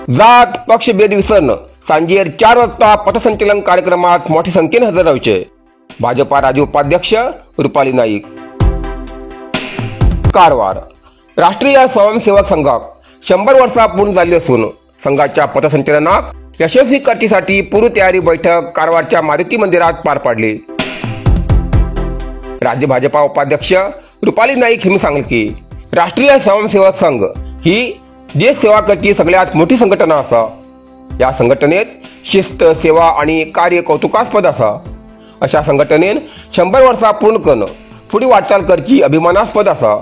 जात पक्षभेद विसरून सांजेर 4 वाजता पथसंचलन कार्यक्रमात मोठ्या संख्येन हजर रावचे. भाजपा राज्य उपाध्यक्ष रुपाली नाईक. कारवार राष्ट्रीय स्वयंसेवक संघाक 100 वर्षां पूर्ण जाल्ली असून संघाच्या पथसंचलनाक यशस्वी करचेसाठी पूर्वतयारी बैठक कारवारच्या मारुती मंदिरात पार पाडली. राज्य भाजपा उपाध्यक्ष रुपाली नाईक यांनी सांगितले की राष्ट्रीय स्वयंसेवक संघ ही देश सेवा करची सगळ्यात मोठी संघटना आसा. या संघटनेत शिस्त, सेवा आणि कार्य कौतुकास्पद आसा. अशा संघटनेन 100 वर्षां पूर्ण करून फुडें वाटचाल करची अभिमानास्पद आसा.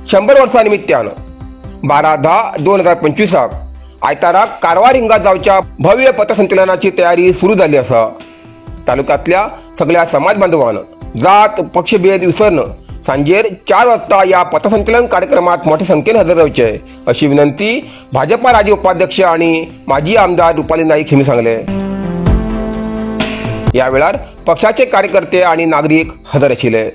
100 वर्सां निमित्तान 12/10/2025 आयताराक कारवार हिंगा जावच्या भव्य पथसंचलनाची तयारी सुरू जाल्ली आसा. तालुक्यातल्या सगळ्या समाज बांधवान जात पक्षभेद विसरून सांजेर 4 वाजता या पथसंचलन कार्यक्रमात मोठ्या संख्येन हजर रावचे अशी विनंती भाजपा राज्य उपाध्यक्ष आणि माजी आमदार रुपाली नाईक यांनी सांगले. या वेळार पक्षाचे कार्यकर्ते आणि नागरिक हजर आशिल्ले.